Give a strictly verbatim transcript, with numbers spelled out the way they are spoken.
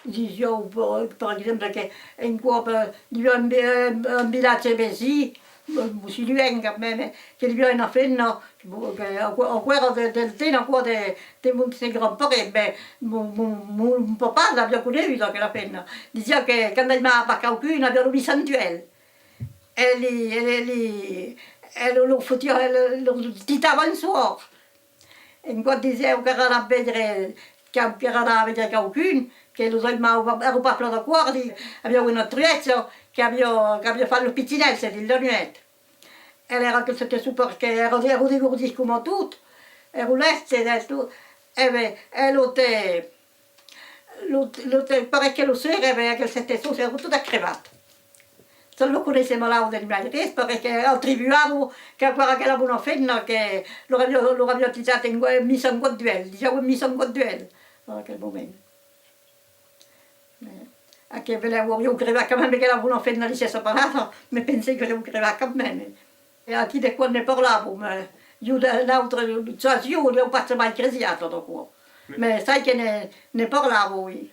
Disián, per, per exemple, que un còp, eh, i aviá un vi-, un, un vilatge vesin, eh, mossí luènh quand même, eh, que i aviá una femna, que, que aquò, aquò èra de, del temps aquò de, de mon, de grands-parents, mès mon, mon, mon papà l'aviá coneguda, aquela femna. Disiá que quand aimava pas qualqu'un, aviá lo missant d'uèlh. E li, e li, e lo, lo fotiá, e lo, lo titava un sòrt. Un còp disián qu'èra anat veire, que, qu'èra anat veire qualqu'un, que los aimava, èra pas plan d'acòrdi, aviá una truècha, que aviá, qu'aviá fach los pitinèls dins la nuèch. E l'èra que se te sopar, que èra, èra degordit coma tot, èra lèste e tot, e ben, e lo te, lo, lo te, pareis que lo ser, e ben, aquel se te sopar èra tot crebat. Sens lo conéisser malaut de mai res, perque atribuava qu'aquò èra aquela bona femna que lor aviá, lor aviá titat un gò-, missant gòt d'uèlh, disián missant gòt d'uèlh, en aquel moment. Eh, a que belèu auriá crebat quand même aquela bona femna de s'èsser parada, me pensèi que auriá crebat quand même. E aquí de quò ne parlavan, mès ieu de l'autre, sas ieu, l'ieu pas mai cresiat tot aquò. Mès sai que ne, ne parlavan, oui.